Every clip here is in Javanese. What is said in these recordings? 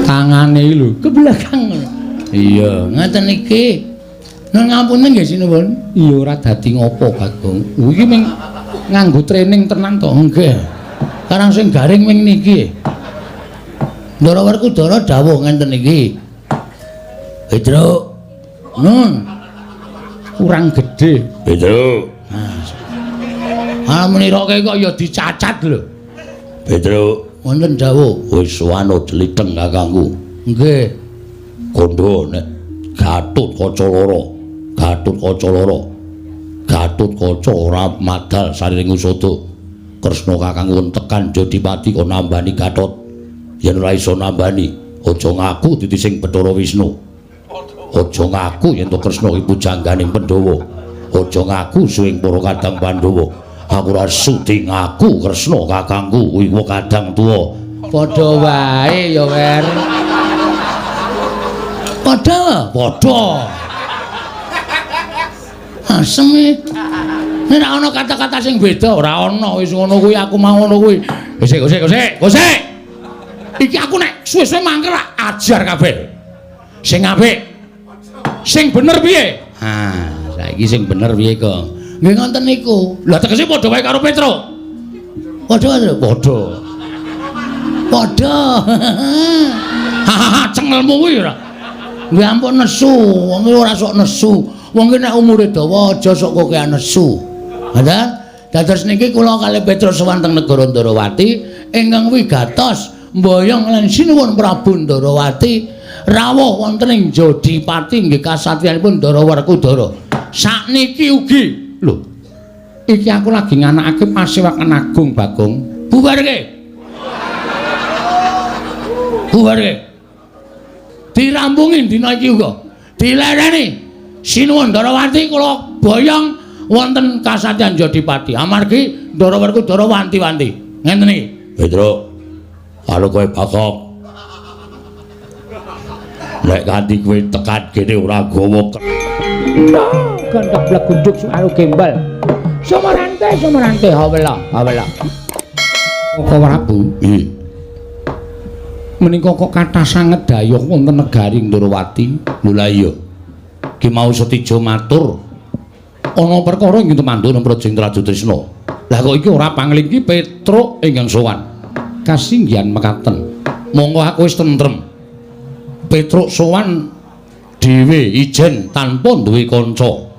Tangane iki lho ke belakang. Iya, ngaten iki. Nun ngapunten nggih sinuwun. Iya ora dadi ngopo, Bagong. Iki ming nganggo training tenan to. Nggih. Karang sing garing ming niki. Ndara Werkudara dawuh ngenten iki. Petruk. Nun. Kurang gedhe. Petruk. Ah meniroke kok ya dicacat lho. Petruk. Wonten dawuh. Wis wanut liteng kakangku. Nggih. Kondo nek Gatotkaca loro. Gatotkaca loro. Gatotkaca ora madal sariring usada. Kresna kakangku tekan Jodipati kok nambani Gatot. Yen ora iso nambani, aja ngaku dadi sing Bathara Wisnu. Aja ngaku yen to Kresna iki pujangganing Pandhawa. Aja ngaku suwing para kadang Pandhawa. Aku ora sudi ngaku Kresna kakangku kuwi kadang tuwa. Padha wae ya, Wer. Padha, Padha. Asem e. Nek ora ana kata-kata sing beda, ora ana wis ngono kuwi aku mau ngono kuwi. Sik, sik, sik, sik. Iki aku nek suwe-suwe mangkel ajar kabeh. Sing apik. Sing bener piye? Ha, saiki sing bener piye, Kong? Nggih ngoten niku. Lah tegese padha wae karo Petruk. Padha lho. Padha. Padha. Hahaha, cengelmu kuwi ora. Nggih ampun nesu, wong iki ora sok nesu. Wong iki nek umure dawa aja sok kokean nesu. Ngoten? Dados niki kula kalih Petruk sowan teng negara Ndarawati ingkang wigatos mboyong lan sinuwun Prabu Ndarawati rawuh wonten ing Jodipati nggih kasatriyanipun Ndara Werkudara. Sakniki ugi lho. Iki aku lagi nganakake pasewakan agung Bagong. Bubarke. Bubarke. Dirampungi dina iki uga. Dilereni. Sinuwun Ndarawati kula boyong wonten kasatriyan Jodipati. Amargi Ndara Werkudara wanti-wanti. Ngenten iki. Petruk. Karo kowe Bagong. Nek kanthi kowe tekan kene ora gawa Gendhok blegunduk suaru gembel. Sumarante sumarante hawela hawela. Koko Prabu. Nggih. Menika kok kathah sanget dayuh wonten negari Ndrawati. Lho lah iya. Ki mau Setija matur ana perkara ing temanduna Praja Trajutrisna. Lah kok iki ora panglingki Petruk ingkang sowan. Kasinggihan mekaten. Monggo aku wis tentrem. Petruk sowan dhewe ijen tanpa duwe kanca.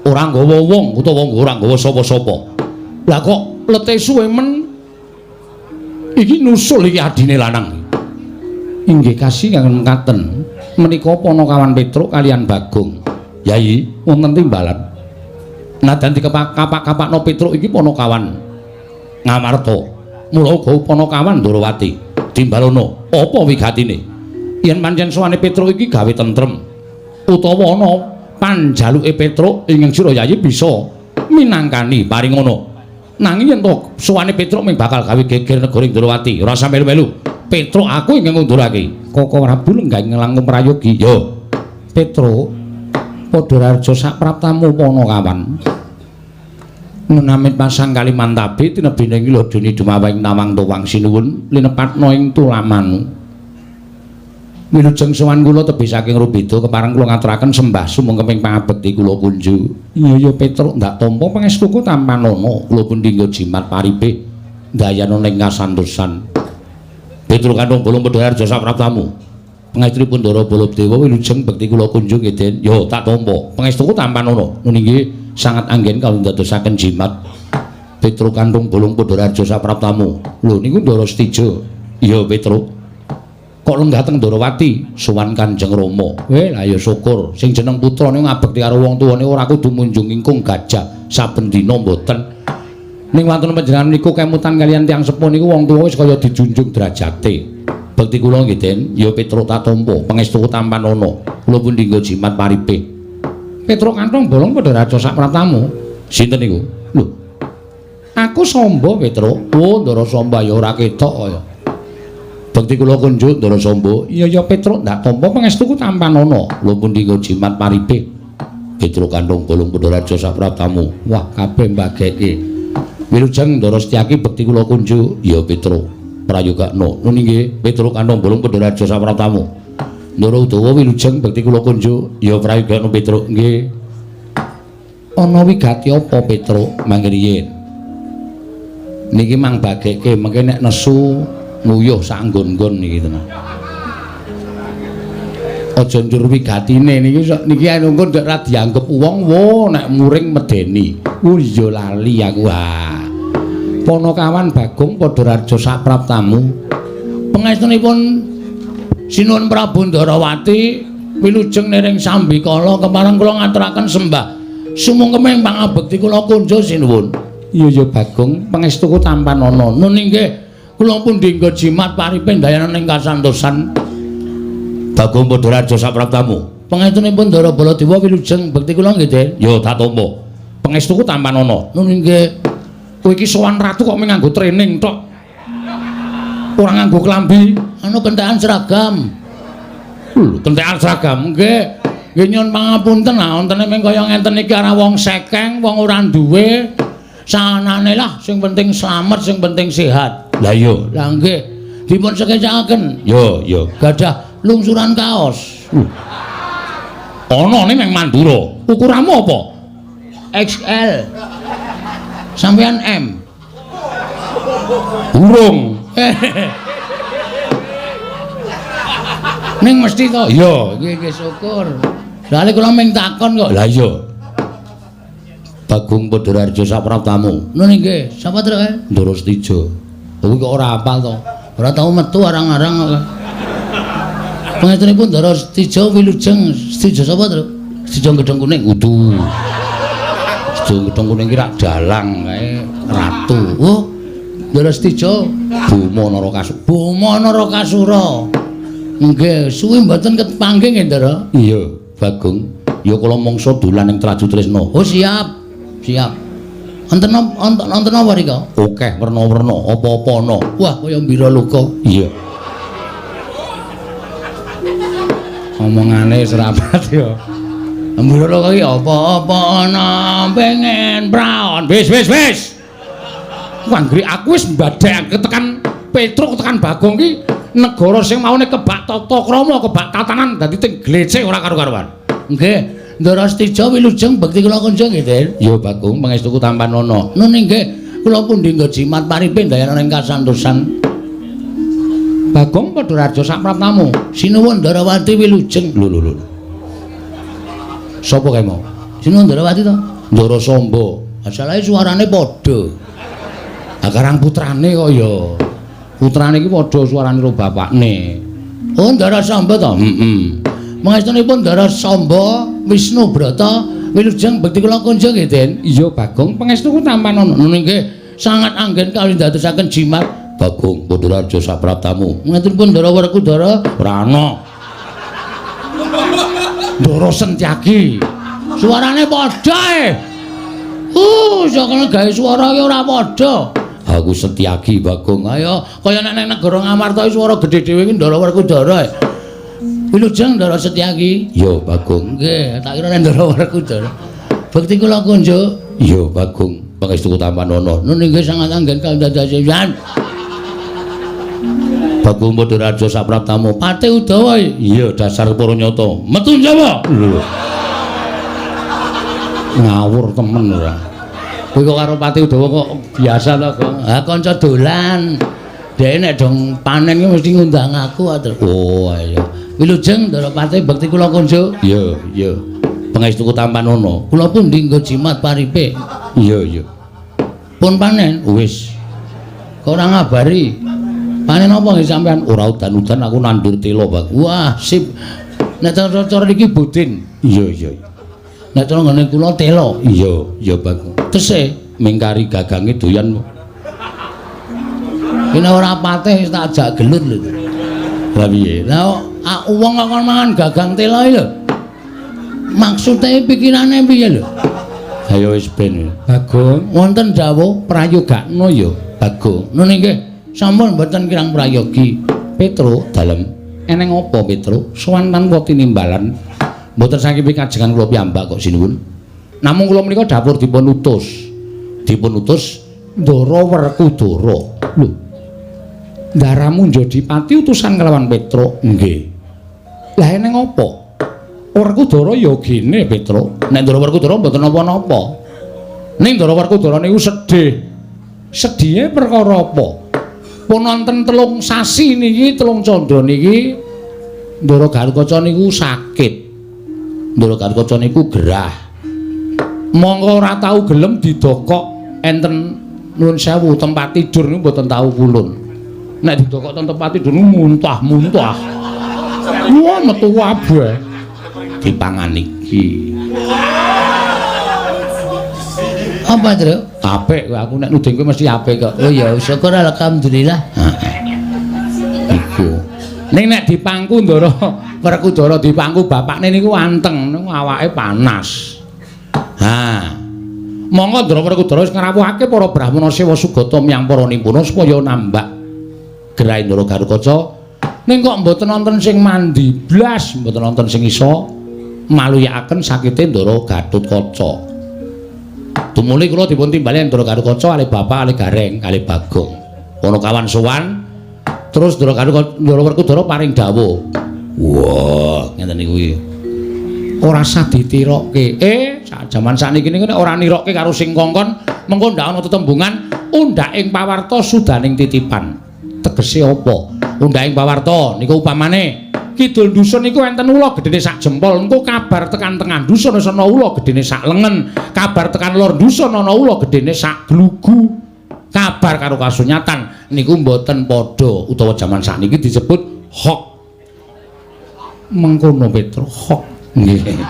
Ora nggawa wong utawa ora nggawa sapa-sapa. Lah kok lete suwe men iki nusul iki adine lanang. Inggih kasinggihan mekaten. Menika Panakawan Petruk kalian Bagong. Yai, Wonten timbalan. Nadan dikepak-kapakno Petruk iki Panakawan Ngamarta. Mula uga Panakawan Ndrawati. Timbalono, apa wigatine? Yen pancen sowane Petruk iki gawe tentrem utawa ana panjaluke Petruk ingkang sira Yayi bisa minangkani paringana. Nanging yen to sowane Petruk mung bakal gawe geger negara Ndrawati, ora usah melu-melu. Petruk aku ingkang ngundurake. Koko Prabu lenggah ing langkung prayogi. Yo, Petruk padha raja sapraptamu Panakawan. Menamit pasang Kalimantabe tinebine lodene dumaweng nawang tuwang sinuwun linepatna ing tulamanu. Wilujeng sowan kula tebih saking Rubeda kepareng kula ngaturaken sembah sumengkeping pangabekti kula kunju. Iya ya Petruk ndak tampa pangestuku tampanana kula pundi nggo jimat paripe ndayana ning kasantosan. Petruk kantung bolong Pedhaharja sapraptamu. Pangestripun Ndara Baladewa wilujeng bekti kula kunjung nggih Den. Yo tak tampa. Pangestuku tampanana. Nun inggih sangat anggen kawula ndadosaken jimat. Petruk kantung bolong Pedhaharja sapraptamu. Lho niku Ndara Setija. Iya Petruk. Kok lenggah teng Ndrawati sowan Kanjeng Rama. Weh lah ya syukur sing jeneng putra niku ngabekti karo wong tuwane ora kudu munjung ingkung gajah saben dina mboten. Ning wonten panjenengan niku kemutan kaliyan tiyang sepuh niku wong tuwa wis kaya dijunjung derajate. Bekti kula nggih Den, ya Petruk tak tampa, pangestuku tampanana. Kula pundi nggo jimat paripe. Petruk kantong bolong padha raja sapraptamu. Sinten niku? Lho. Aku Samba Petruk. Oh, Ndara Samba ya ora ketok kaya. Bekti kula kunjuk Ndara Samba. Iya ya Petruk ndak tampa pangestuku tampanana. Kula pundi nggo jimat paripe. Petruk kantong bolong padha raja sapraptamu. Wah, kabeh mbageke. Wilujeng Ndara Setyaki bekti kula kunjuk. Ya Petruk. Prayogakno. Nun inggih Petruk kantong bolong Pandharaja sapraptamu. Ndara Udawa wilujeng bekti kula kunjuk. Ya prayogakno Petruk nggih. Ana wigati apa Petruk mangke riyin? Niki mang bagekke mengke nek nesu nguyuh sak nggon-nggon niki tenan. Aja njur wigatine niki niki anu engko nek ra dianggep wong wo nek muring medeni. Oh iya lali aku. Ha. Panakawan Bagong Padharaja sapraptamu. Pangestunipun Sinuwun Prabu Ndarawati wilujeng niring sambikala kepareng kula ngaturaken sembah sumungkeming pangabekti kula kunjo sinuwun. Iya ya Bagong, pangestuku tampanana. Nun inggih kula pundi nggo jimat paripe ndayana ing kasantosan. Bagong Padharaja sapraptamu. Pangestunipun Ndara Baladewa wilujeng bekti kula nggih, Den. Ya tak tampa. Pangestuku tampanana. Nun inggih. Kowe iki sowan ratu kok mung nganggo training tok. Ora nganggo klambi, anu kentekan seragam. Lho, kentekan seragam nggih. Nggih nyuwun pangapunten, ah wontene mung kaya ngenten iki ora wong sekeng, wong ora duwe. Sanane lah sing penting slamet, sing penting sehat. Lah iya, lah nggih. Dipun sekecakaken. Yo, yo. Gadah lungsuran kaos. Ana ning Mandura. Ukuranmu apa? XL. Sampeyan M. Urung. Ning mesti to? Iya, nggih nggih syukur. Lha kula mung takon kok. Lah iya. Bagong Padharaja sapraptamu. Nun nggih, sapa truk kae? Ndara Setija. Kuwi kok ora hafal to? Ora tau metu arang-arang kok. Pangestunipun Ndara Setija wilujeng. Setija sapa truk? Setija Gedhong Kuning. Kudu. Setija Gedhong Kuning ki rak dalang kae ratu. Oh, Ndara Setija Boma Narakasura. Boma Narakasura. Nggih, suwi mboten kepanggih nggih, Ndara? Iya, Bagong. Ya kula mangsa dolan ing Traju Tresna. Oh, siap. Siap. Wonten wonten apa rika? Akeh werna-werna, apa-apa ana. Wah, kaya mbira luka. Iya. Omongane wis rapat ya. Mbira luka iki apa-apa ana pengen praon. Wis wis wis. Wanggri aku wis mbadhek tekan Petruk tekan Bagong ki negara sing maune kebak tata krama, kebak tatanan dadi teng glecek ora karu-karuan. Nggih, Ndara Setija wilujeng bekti kula kunjung nggih, Den. Ya Bagong, pangestuku tampanana. Nun inggih, kula pundi nggo jimat paripe ndayana ing kasantosan. Bagong Padharaja sapraptamu. Sinuwun Ndarawati wilujeng. Lho lho lho. Sapa kae mau? Sinuwun Ndarawati to? Ndara Samba. Masalahe suarane padha. Ha karang putrane kok ya. Putrane iki padha suarane karo bapakne. Oh, Ndara Samba to? Heeh. Pangestunipun Ndara Samba Wisnu Brata wilujeng bekti kula kunjung nggih, Den. Iya, Bagong, pangestuku tampanana. Nun inggih, sangat anggen kawula ndadosaken jimat. Bagong Padharaja sapraptamu. Pangestunipun Ndara Werkudara? Ora ana. Ndara Sentyaki. Suarane padha e. Sakene gawe suara ki ora padha. Aku Setyaki, Bagong. Ayo, kaya nek nang negara Ngamarta suara gedhe dhewe iki Ndara Werkudara. Wilujeng Ndara Setyaki. Ya, Bagong. Nggih, tak kira nek Ndara Werkudara. Bekti kula kunjuk. Ya, Bagong. Pangestuku tampanana. Nun inggih sangat anggen kandhadasan. Bagong Padharaja sapraptamu. Pati Udawa. Iya, dasar para nyata. Metu Jawa. Lho. Ngawur temen ora. Kowe kok karo Pati Udawa kok biasa to, Gong? Ha kanca dolan. Dhek nek dong panen ki mesti ngundang aku to. Oh, ayo. Wilujeng Ndara Pati bekti kula kunjuk. Iya, iya. Pangestuku tampanana. Kula pundi nggo jimat paripe? Iya, iya. Pun panen? Wis. Kok ora ngabari? Panen apa nggih sampean? Ora udan-udan aku nandur tela, Pak. Wah, sip. Nek cara iki budin. Iya, iya. Nek cara nggone kula tela. Iya, iya, Bagong. Tesih mingkari gagange doyan. Ini ora patih wis tak ajak gelut lho. Lah piye? Lah wong kok kon mangan gagang tela iki lho. Maksude pikirane piye lho? Ayo wis ben. Bagong, wonten dawuh prayogakno ya, Bagong. Nun inggih, sampun mboten kirang prayogi. Petruk dalem. Eneng apa Petruk? Sowan tanpa tinimbalan. Mboten saking pikajengan kula piyambak kok sinuwun. Namung kula menika dapur dipun utus. Dipun utus Ndara Werkudara. Lho. Ndaramu Njodipati utusan kelawan Petruk. Nggih. Lah eneng apa? Werkudara ya gene Petruk. Nek Ndara Werkudara mboten napa-napa. Ning Ndara Werkudara niku sedih. Sedihe perkara apa? Pun wonten 3 sasi niki, 3 candra niki Ndara Gatotkaca niku sakit. Ndara Gatotkaca niku gerah. Mongko ora tau gelem didokok enten nuwun sewu tempat tidur niku mboten tau pulun. Nek didokok ten tempat tidur niku muntah-muntah. Wah, metu kabeh. Dipangan iki. Apa, Truk? Apik aku nek nuding kowe mesti apik kok. Oh ya, syukur alhamdulillah. Heeh. Iku. Ning nek dipangku Ndara Werkudara dipangku bapakne niku anteng, niku awake panas. Ha. Monggo Ndara Werkudara wis ngrawuhake para brahmana sewa sugata miyang para nimpuna supaya nambak gerahe Ndara Gatotkaca. Ning kok mboten wonten sing mandi blas, mboten wonten sing iso maluyakaken sakite Ndara Gatotkaca. Tumuli kula dipun timbali Ndara Gatotkaca kalih bapak kalih Gareng kalih Bagong. Ana kawan sowan terus Ndara Ndara Werkudara paring dawuh. Wah, ngeten niku iki. Ora sah ditirokke. Sak jaman sakniki niku nek ora nirokke karo sing kongkon, mengko ndak ana tetembungan undhak ing pawarta sudaning titipan. Tegese apa? Undhak ing pawarta niku upamane kidul dusun niku enten ula gedene sak jempol, engko kabar tekan tengah dusun wis ana ula gedene sak lengen, kabar tekan lor dusun ana ula gedene sak glugu. Kabar karo kasunyatan niku mboten padha, utawa jaman sakniki disebut hoax. Mengkono Petro, hoax. Nggih.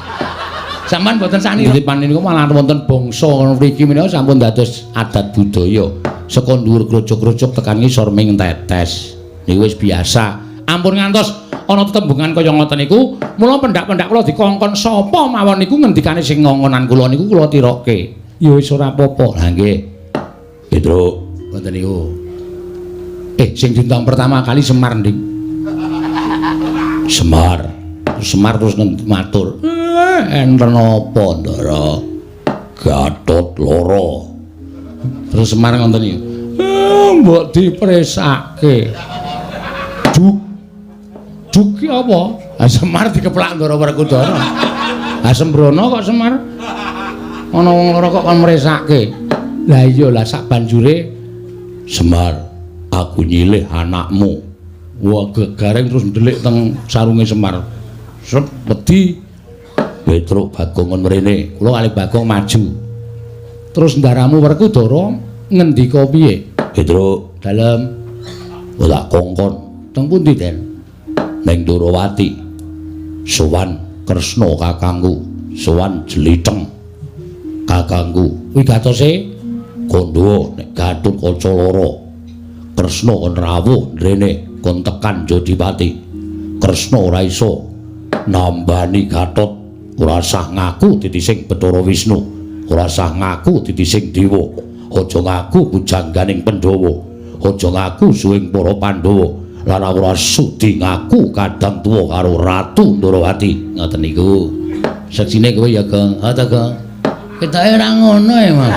Sampeyan mboten sakniki titipan niku malah wonten bangsa mriki menika sampun dados adat budaya. Saka dhuwur krocok-krocok tekan ngisor ming tetes. Niku wis biasa. Ampun ngantos ana tetembungan kaya ngoten niku, mula pendak-pendak kula dikongkon sapa mawon niku ngendikane sing ngongonan kula niku kula tirokke. Ya wis ora apa-apa. Lah nggih. Petruk, ngoten niku. Sing diundang pertama kali Semar, Nding. Semar. Semar terus matur. Enten apa, Ndara? Gatot loro. Terus Semar ngoten niku. Mbok dipresake. Duk. Duk ki apa? Ha Semar dikeplak Ndara Werkudara. Ha sembrono kok Semar. Ana wong loro kok kon mresake. Lah iya lah sak banjure Semar, aku nyilih anakmu. Wah, gegareng terus ndelik teng sarunge Semar. Sep wedi. Petruk Bagong kon mrene. Kula kalih Bagong maju. Terus ndaramu Werkudara ngendika piye? Petruk, dalem ora kongkon. Teng pundi, Den? Ning Ndorowati. Sowan Kresna kakangku, sowan Jlitheng kakangku. Wigatose kandha nek Gatotkaca loro. Kresna kon rawuh mrene kon tekan Jodipati. Kresna ora iso nambani Gatot, ora sah ngaku dadi sing Bathara Wisnu, ora sah ngaku dadi sing dewa, aja ngaku pujangganing Pandhawa, aja ngaku suwing para Pandhawa, lan ora sudi ngaku kadang tuwa karo Ratu Ndorowati. Ngoten niku. Seksine kowe ya, Gong. Ha ta, Gong. Ketoke ora ngono ya, Mas.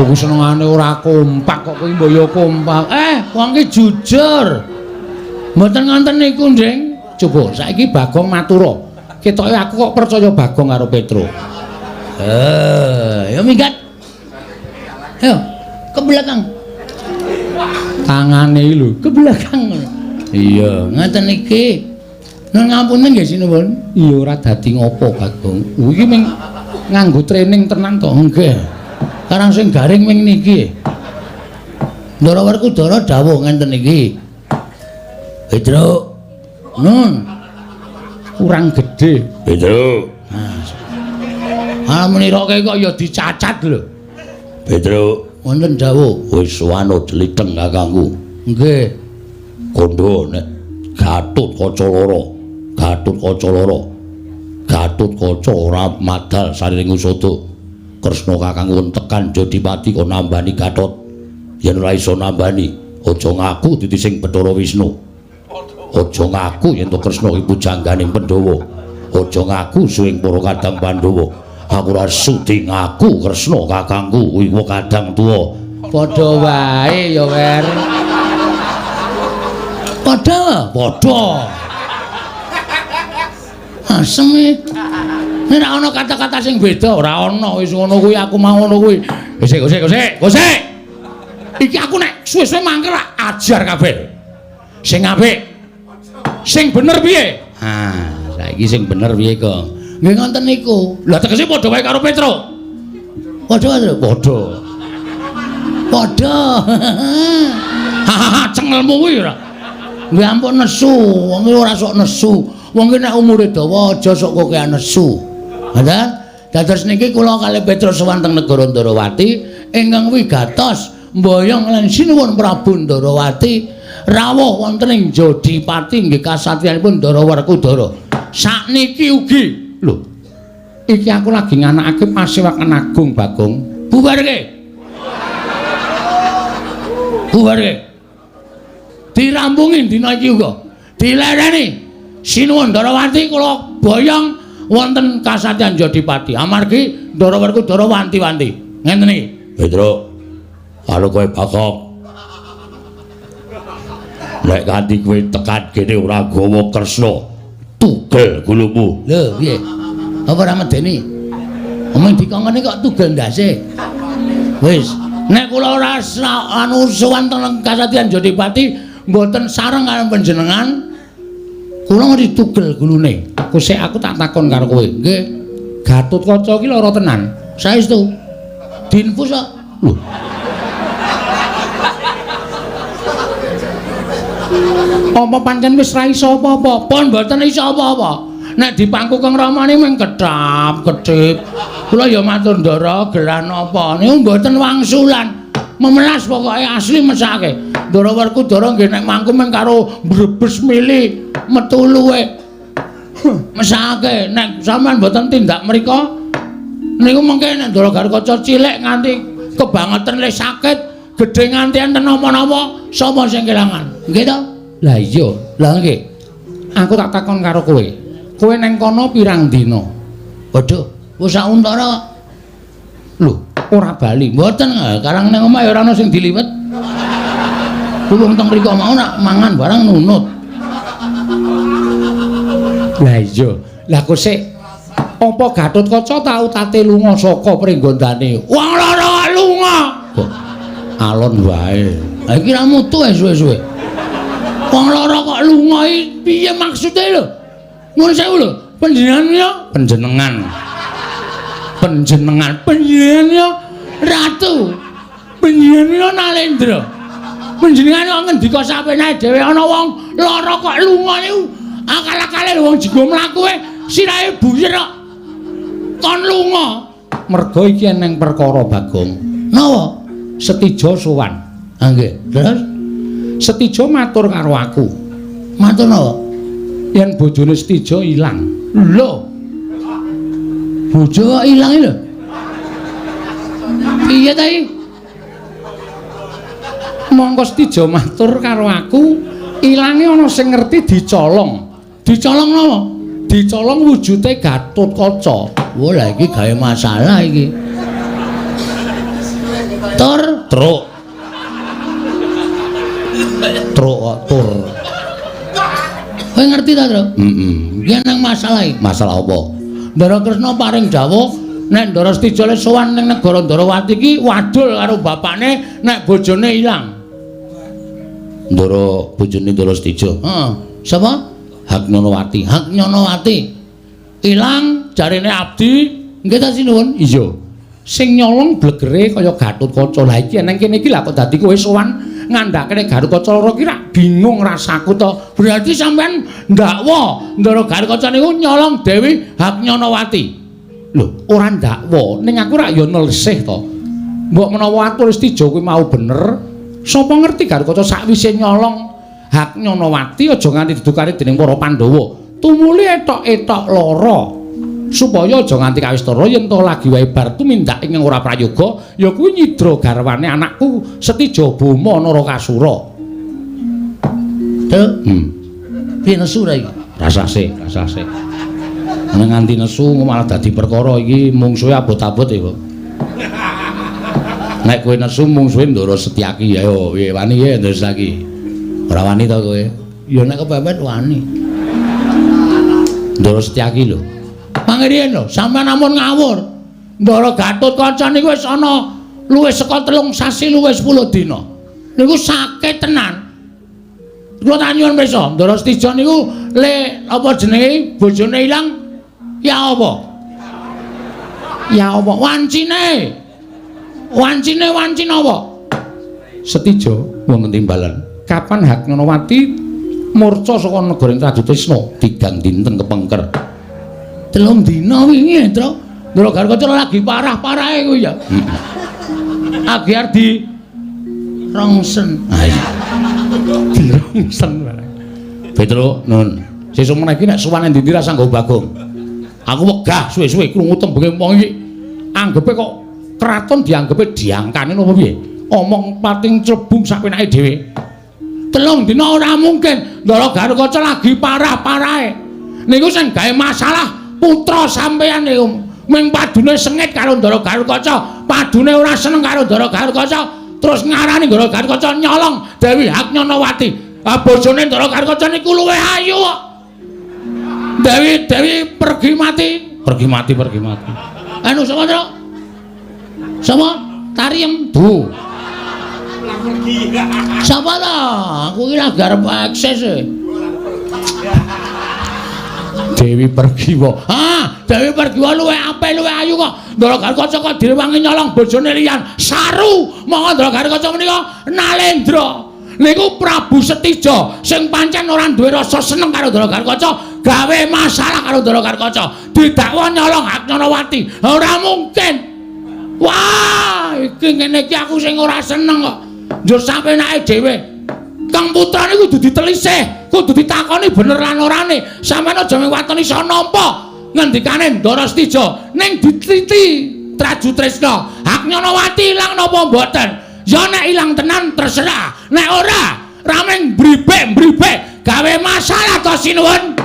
Kuwi senengane ora kompak kok kowe mbok ya kompak. Wong ki jujur. Mboten ngoten niku, Nding. Coba saiki Bagong matura. Ketoke aku kok percaya Bagong karo Petro. Ya minggat. Ayo, ke belakang. Tangane iki lho, ke belakang. Iya, ngoten iki. Nun ngapunten nggih sinuwun. Iya ora dadi ngopo Bagong. Iki ming nganggo training tenan to. Nggih. Karang sing garing ming niki. Ndara Werkudara dawuh ngenten iki. Petruk. Nun. Kurang gedhe. Petruk. Ah meniroke kok ya dicacat lho. Petruk. Wonten dawuh. Wis wano jlitheng kakangku. Nggih. Kandha nek Gatotkaca loro, Gatotkaca loro. Gatotkaca ora madal sariring usada. Kresna kakangku tekan Jodipati kok nambani Gatot. Yen ora iso nambani, aja ngaku dadi sing Bathara Wisnu. Aja ngaku yen to Kresna iki pujangganing Pandhawa. Aja ngaku suwing para kadang Pandhawa. Aku ora sudi ngaku Kresna kakangku kuwi kadang tuwa Padha wae ya, Wer. Padha, padha. Asem e. Nek ora ana kata-kata sing beda, ora ana wis ngono kuwi aku mau ngono kuwi. Wis sik, sik, sik. Iki aku nek suwe-suwe mangkel ajar kabeh. Sing apik. Sing bener piye? Ha, saiki sing bener piye kok? Nggih ngoten niku. Lah tegese padha wae karo Petro. Padha, padha. Padha. Hahaha, cengelmu kuwi ora. Nggih ampun nesu, wong iki ora sok nesu. Wong iki nek umure dawa aja sok kokean nesu. Ngoten? Dados niki kula kalih Petro sowan teng negara Ndarawati ingkang wigatos mboyong lan sinuwun Prabu Ndarawati rawuh wonten ing Jodipati nggih kasatriyanipun Ndara Werkudara. Sakniki ugi lho. Iki aku lagi nganakake pasewakan agung Bagong. Bubarke. Bubarke. Dirampungi dina iki uga. Dilereni. Sinuwun Ndarawati kula boyong wonten kasatriyan Jodipati. Amargi Ndara Werkudara wanti-wanti. Ngenten iki. Petro, karo kowe Bagong. Nek kanthi kowe tekan kene ora gawa Kresna, tugel gulumu. Lho, piye? Apa ora medeni? Omong dikongkone kok tugel ndase. Wis, nek kula ora anu sowan teng kasatriyan Jodipati mboten sareng karo panjenengan, kula ngerti tugel gulune. Aku sik aku tak takon karo kowe. Nggih. Gatotkaca iki lara tenan. Saestu. Dinfus kok. Lho. Apa pancen wis ra iso apa-apa? Pun mboten iso apa-apa. Nek dipangku Kang Ramane mung kedhap kedhip. Kula ya matur Ndara, gelah napa? Niku mboten wangsulan. Memelas pokoke asli mesake. Ndara Werkudara nggih nek mangku mung karo mbrebes mili metu luwe. Mesake nek sampean mboten tindak mriko niku mengke nek Ndara Gatotkaca cilik nganti kebangetan le sakit, gedhe nganti enten napa-napa, sapa sing kelangan? Nggih to? Lah iya, lah nggih. Aku tak takon karo kowe. Kowe neng kono pirang dina? Waduh, wis sak untara. Lho, ora bali. Mboten, karang neng omah ya ora ana sing diliwet. Kuwi teng mriko mau nak mangan barang nunut. Lah iya, lah kok sik apa Gatotkaca tau tate lunga saka pringgondane? Wong loro lunga. Kok alon wae. Ha iki ra mutu suwe-suwe. Wong loro kok lunga iki piye maksude lho? Nuwun sewu lho, panjenengan ya panjenengan. Panjenengan, panjenengan ya ratu. Panjenengan ya Nalendra. Panjenengan kok ngendika sapenake dhewe ana wong lara kok lunga niku akal-akale wong jigo mlaku e sirahe buyer kok kon lunga. Mergo iki eneng perkara Bagong. Napa? Setijo sowan. Ha nggih. Terus Setijo matur karo aku. Matur napa? Yen bojone Setijo ilang. Lho. Bojo kok ilang lho. Piye ta iki? Mongko Setijo matur karo aku, ilange ana sing ngerti dicolong. Dicolong napa? Dicolong wujude Gatotkaca. Wah, lah iki gawe masalah iki. Tur, truk. Truk kok tur. Kowe ngerti ta, Tru? Heeh. Iki nang masalah iki. Masalah apa? Ndara Kresna paring dawuh nek Ndara Setija le sowan ning negara Ndarawati iki wadul karo bapakne nek bojone ilang. Ndara bojone Ndara Setija. Heeh. Sapa? Haknyonowati. Haknyonowati. Ilang jarene abdi. Nggih ta sinuwun? Iya. Sing nyolong blegere kaya Gatotkaca. Lah iki nang kene iki lha kok dadi kowe sowan ngandhakene Gatotkaca loro ki rak bingung rasaku to. Berarti sampean ndakwa Ndara Gatotkaca niku nyolong Dewi Haknyonowati. Lho, ora ndakwa, ning aku rak ya nelsih to. Mbok menawa atur Setija kuwi mau bener, sapa ngerti Gatotkaca sakwise nyolong Haknyonowati aja nganti didukani dening para Pandhawa. Tumuli etok-etok lara. Supaya aja nganti kawistara yen to lagi wae bar tumindak ing ora prayoga ya kuwi nyidra garwane anakku Setija Boma Narakasura. Tuh. Piye nesu ra iki? Rasase, rasase. Nek nganti nesu malah dadi perkara iki mungsuhe abot-abot ya, Pak. Nek kowe nesu mungsuhe Ndara Setyaki, ayo piye wani piye Ndara Setyaki? Ora wani to kowe? Ya nek kepepet wani. Ndara Setyaki lho. Pangriyen lho, sampeyan ampun ngawur. Ndara Gatotkaca niku wis ana luwih saka 3 sasi luwih 10 dina. Niku sakit tenan. Kula tak nyuwun pirsa, Ndara Setija niku le apa jenenge bojone ilang ya apa? Ya apa wancine? Wancine wancine apa? Setija wonten timbalan. Kapan Haknyanawati murca saka negara Trajutrisna tigang dinten kepengker. 3 dina wingi, Tru. Ndara Gatotkaca lagi parah-parahe kuwi ya. Agi arep di rongsen. Ha iya. Dirongsen barang. Petro, nun. Sesuk meneh iki nek sowan endi-endi ra sanggo Bagong. Aku wegah suwe-suwe krungu tembunge wong iki. Anggepe kok kraton dianggepe diangkane napa piye? Omong pating clebung sak penake dhewe. 3 dina ora mungkin. Ndara Gatotkaca lagi parah-parahe. Niku sing gawe masalah putra sampeyan niku. Ming padune sengit karo Ndara Gatotkaca, padune ora seneng karo Ndara Gatotkaca, terus ngarani Ndara Gatotkaca nyolong Dewi Haknyanawati. Ah bojone Ndara Gatotkaca niku luwih ayu kok. Dewi Dewi pergi mati, pergi mati, pergi mati. Anu sapa, Tru? Sapa? Tariem. Bu. Sapa ta? Aku iki lagi arep akses e. Dewi Pergiwa. Ah, Dewi Pergiwa luwih apik, luwih ayu kok. Ndara Gatotkaca kok direwangi nyolong bojone liyan. Saru. Monggo Ndara Gatotkaca menika Nalendra. Niku Prabu Setija sing pancen ora duwe rasa seneng karo Ndara Gatotkaca, gawe masalah karo Ndara Gatotkaca. Didakwa nyolong Haknyanawati. Ora mungkin. Wah, iki ngene iki aku sing ora seneng kok. Njur sampenake dhewe. Kang putra niku kudu ditelisih, kudu ditakoni bener lan orane. Sampeyan aja mung waton iso nampa ngendikane Ndara Setija ning diteliti Trajutrisna. Haknyanawati ilang napa mboten? Ya nek ilang tenan terserah, nek ora rameng bribek-bribek gawe masalah to sinuwun.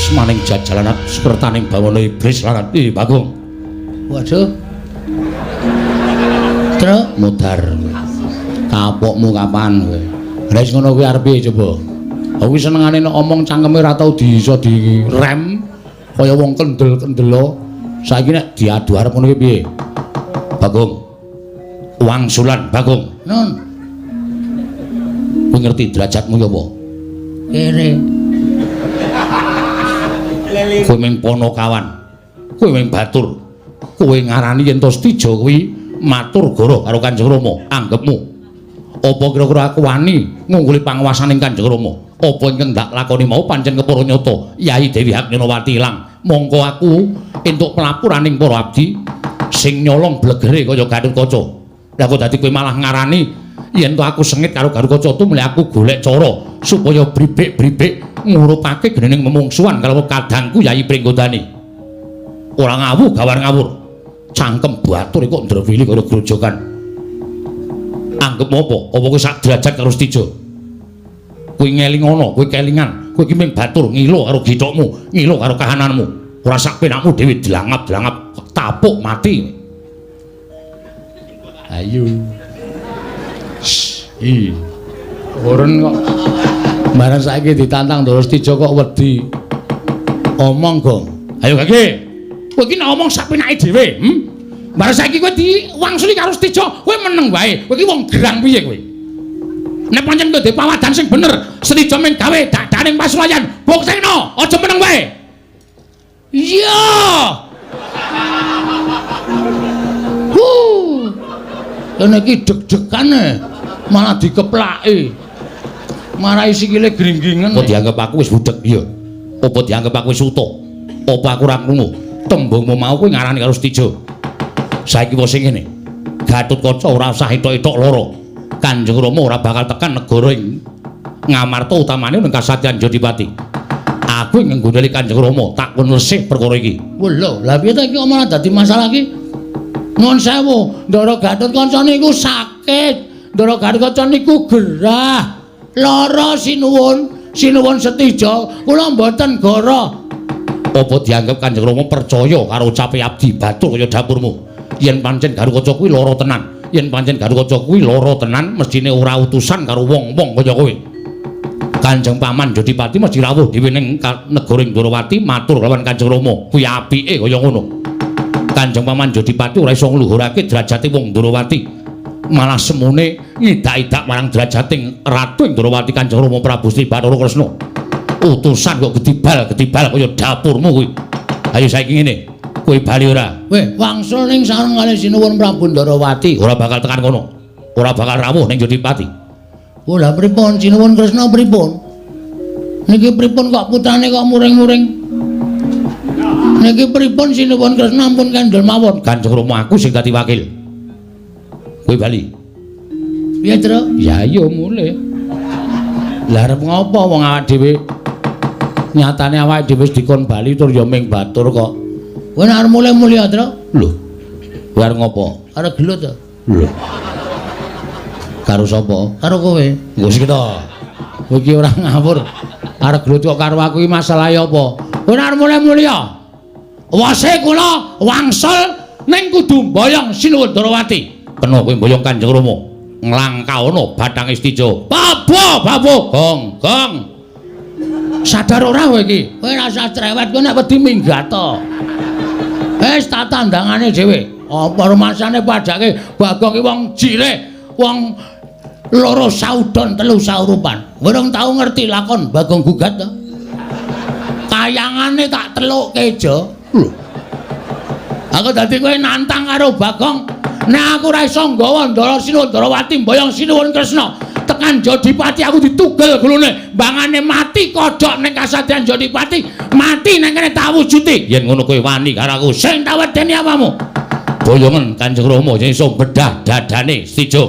Maning jajalanat sekertaning bawana iblis lanat. Ih, Bagong. Waduh. Tru mudhar. Kapokmu kapan kowe? Lah wis ngono kuwi arep piye coba? Aku senengane nek omong cangkeme ora tau iso direm kaya wong kendel-kendelo. Saiki nek diadu arep ngono kuwi piye? Bagong. Wangsulan, Bagong. Nun. Kowe ngerti derajatmu ya apa? Kere. Kowe ming Panakawan, kowe ming batur, kowe ngarani yen to Setija kuwi matur goro karo Kanjeng Rama, anggepmu. Apa kira-kira aku wani ngungguli panguwasaning Kanjeng Rama? Apa ingkang ndak lakoni mau pancen kepara nyata Yai Dewi Haknyanawati ilang. Mongko aku entuk pelapuraning para abdi sing nyolong blegere kaya Gatotkaca. Lah kok dadi kowe malah ngarani yen to aku sengit karo Gatotkaca tumle aku golek cara supaya bribik-bribik ngurupake gening memungsuhan karo kadangku Yai Pringgodani. Ora ngawuh gawar ngawur. Cangkem batur kok ndrewili karo grojogan. Anggep apa? Apa kowe sak derajat karo Setija? Kowe ngelingono, kowe kelingan, kowe iki ming batur ngilo karo githokmu, ngilo karo kahananmu. Ora sak penakmu dhewe dilangap-dilangap tapuk mati. Ayo. Ih. Oren kok. Barang saiki ditantang Ndara Setija kok wedi. Omong, Gong. Ayo Gage. Kowe iki nek omong sak penake dhewe, Barang saiki kowe diwangsuli karo Setija, kowe meneng wae. Kowe iki wong gerang piye kowe? Nek pancen kowe duwe pawadan sing bener, Setija mung gawe dadaning pasulayan, buktekno, aja meneng wae. Iya. Huh. Kene iki deg-degan malah dikeplaki. Marai sikile gringgingen. Apa dianggep aku wis budheg? Iya. Apa dianggep aku wis utuh? Apa aku ora krungu? Tembungmu mau kuwi ngarani karo Setija. Saiki wis sing ngene. Gatotkaca ora usah etok-etok lara. Kanjeng Rama ora bakal tekan negara ing Ngamarta utamane ning Kasatyan Jodipati. Aku ing nggondheli Kanjeng Rama tak kon lesih perkara iki. Lho, lha piye ta iki malah dadi masalah iki? Nuwun sewu, Ndara Gatotkaca niku sakit, Ndara Gatotkaca niku gerah. Lara sinuwun, sinuwun Setija, kula mboten goro. Apa dianggep Kanjeng Rama percaya karo ucape abdi batur kaya dapurmu? Yen pancen Gatotkaca kuwi lara tenan, yen pancen Gatotkaca kuwi lara tenan, mestine ora utusan karo wong-wong kaya kowe. Kanjeng Paman Jodipati mesti rawuh dhewe ning negara Ndorowati matur lawan Kanjeng Rama, kuwi apike kaya ngono. Kanjeng Paman Jodipati ora iso ngluhurake derajate wong Ndorowati, malah semune ngidak-idak marang derajating Ratu Ndorowati Kanjeng Rama Prabu Sri Bathara Kresna. Utusan kok gedibal-gedibal kaya dapurmu kuwi. Ayo saiki ngene, kowe bali ora? Weh, wangsul ning sareng kalih sinuwun Prabu Ndorowati. Ora bakal tekan kono. Ora bakal rawuh ning Jodipati. Oh, lah pripun sinuwun Kresna pripun? Niki pripun kok putrane kok muring-muring? Niki pripun sinuwun Kresna ampun kendel mawon. Kanjeng Rama aku sing dadi wakil. Kowe bali. Piye, Tru? Ya ayo mulih. Lah arep ngopo wong awak dhewe? Nyatane awake dhewe wis dikon bali tur ya ming batur kok. Kowe nek arep mulih-mulih, Tru? Lho. Kowe arep ngopo? Arep gelut to. Lho. Karo sapa? Karo kowe. Engko sik to. Kowe iki ora ngawur. Arep gelut kok karo aku iki masalahe apa? Kowe nek arep mulih-mulih ya. Wase kula wangsul ning kudu mboyong Sinuwun Ndorowati. Kena kowe mboyong Kanjeng Rama. Nglangkaono Bathang Istija. Babo, babo, gong, gong. Sadar ora kowe iki? Kowe ora usah cerewet, kowe nek wedi minggat to. Wis tak tandangane dhewe. Apa rumasane padake Bagong ki wong jire, wong loro saudon telu saurupan. Urung tau ngerti lakon Bagong gugat to. Kayangane tak telukke jo. Lho. Aku dadi kowe nantang karo Bagong. Nek aku ora iso nggawa Ndara Sinuwun Ndorowati mboyong Sinuwun Kresna tekan Jodipati aku ditugel gulune, mbangane mati kodhok ning kasatriyan Jodipati, mati nang kene tak wujuti. Yen ngono kowe wani karo aku, sing tak wedeni apamu? Boyongen Kanjeng Rama sing iso bedah dadane Setija.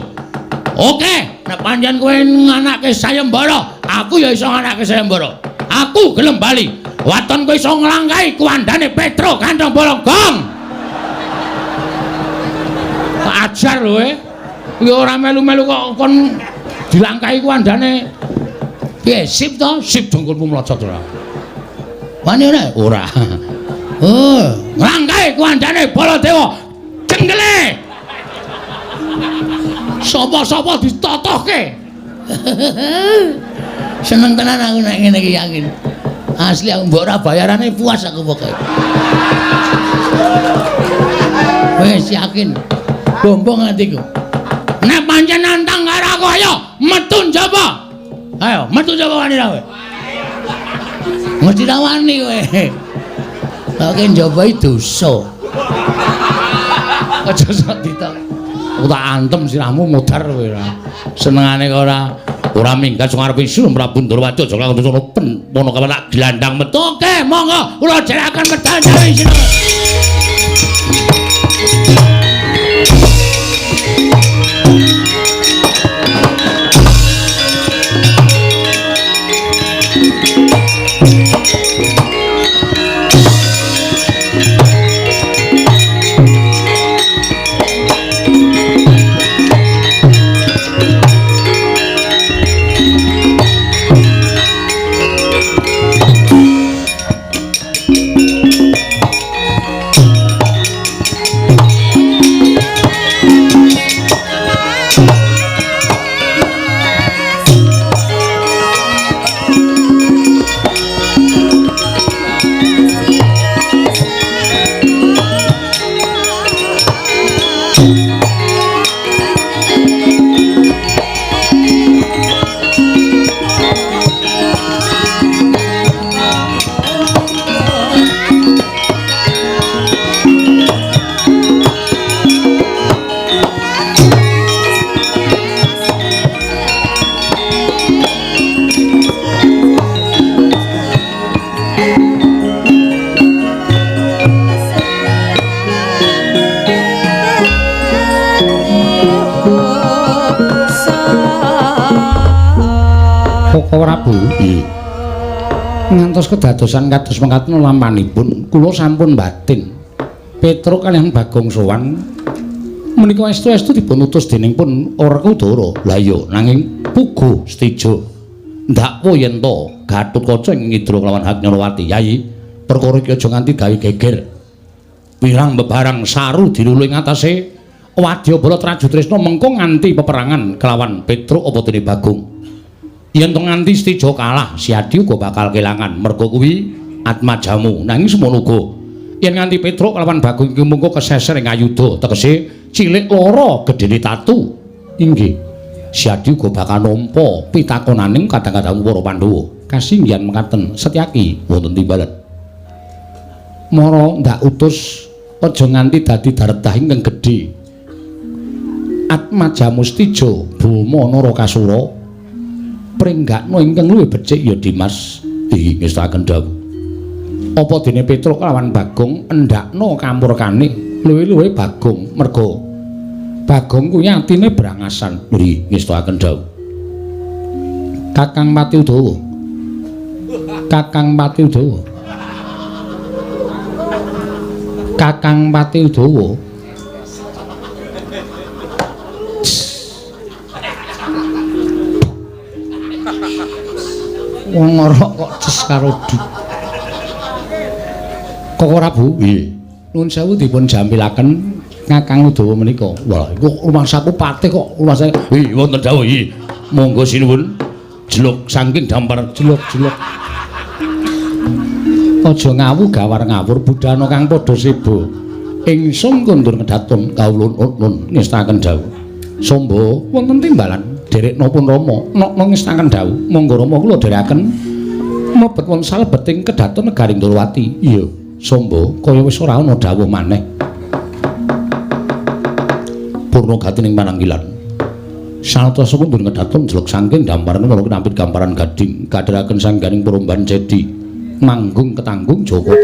Oke, nek pancen kowe nganake sayembara, aku ya iso nganake sayembara. Aku gelem bali. Waton kowe iso nglangkahi kuwandane Petro Kantong Bolong gong. Ajar lho e. Iki ora melu-melu kok kon dilangkahi kuwandane. Piye sip to? Sip dengkulmu mlocot ora. Wani ora? Ora. Oh, nglangkahi kuwandane Baladewa. Jenggele. Sapa-sapa ditotohke. Seneng tenan aku nek ngene iki yakin. Asli aku mbok ora bayarane puas aku pokoke. Wis yakin. Bombong atiku. Nek pancen nantang karo aku ayo metu njaba. Ayo metu njaba wani ra kowe. Mesti ra wani kowe. Kok njaba iki dosa. Aja sok ditok. Aku tak antem sirahmu modar kowe ora. Senengane kok ora minggat sing arep isu Prabu Ndorowati aja lakon dosa pen pono kawan tak glandang metu. Oke, monggo kula jeraken medal jawi sira. Koko Prabu. Ngantos kedadosan kados mekaten lampanipun kula sampun batin Petruk kaliyan Bagong sowan Menika estu-estu dipun utus dening pun Werkudara. Lah iya, nanging puguh Setija ndakwa yen to Gatotkaca ing ngidra kelawan Hak Nyarawati. Yayi, perkara iki aja nganti gawe geger. Wirang bebarang saru dilulu ing atase wadyabala Trajutrisna mengko nganti peperangan kelawan Petruk apa dene Bagong. Yen to nganti Setija kalah, Siadi uga bakal kelangan merga kuwi atmajamu. Nanging semono uga yen nganti Petruk kelawan Bagong iki mengko keseser ing ayuda, tegese cilik lara gedene tatu. Inggih. Siadi uga bakal nampa pitakonaning kadang-kadang para Pandhawa. Kasinggihan mekaten Setyaki wonten timbalan. Mara ndak utus aja nganti dadi dardah ingkang gedhe. Atmajamu Setija Boma Narakasura pringgakna ingkang luwih becik ya Dimas. Inggih ngestakaken dawuh. Apa dene Petruk kelawan Bagong endakna kamurkane luwih-luwih Bagong merga Bagong kuwi atine brangasan. Nggih ngestakaken dawuh. Kakang Pati Udawa. Kakang Pati Udawa. Kakang Pati Udawa. Wong ngorok kok ces karo du. Kok ora Bu? Nggih. Nuwun sewu dipun jampilaken Kakang Udawa menika. Wah, iku rumangsaku patih kok rumangsa. Nggih, wonten dawuh nggih. Monggo sinuwun. Jeluk saking dampar jeluk-jeluk. Aja ngawu gawar ngawur budana kang padha seba. Ingsun kondur ngedaton kawula nun ngestakaken dawuh. Somba wonten timbalan derekna pun Rama nokna ngestakaken dawuh. Monggo Rama kula dherekaken mlebet wonten salebeting kedaton negaring Ndorowati. Iya, Somba kaya wis ora ana dawuh maneh. Purna gati ning pananggilan. Sanata sekundur ngedaton jelek saking damparan kala kinampit gamparan gading kadheraken sangganing peromban cedi manggung ketanggung Joko.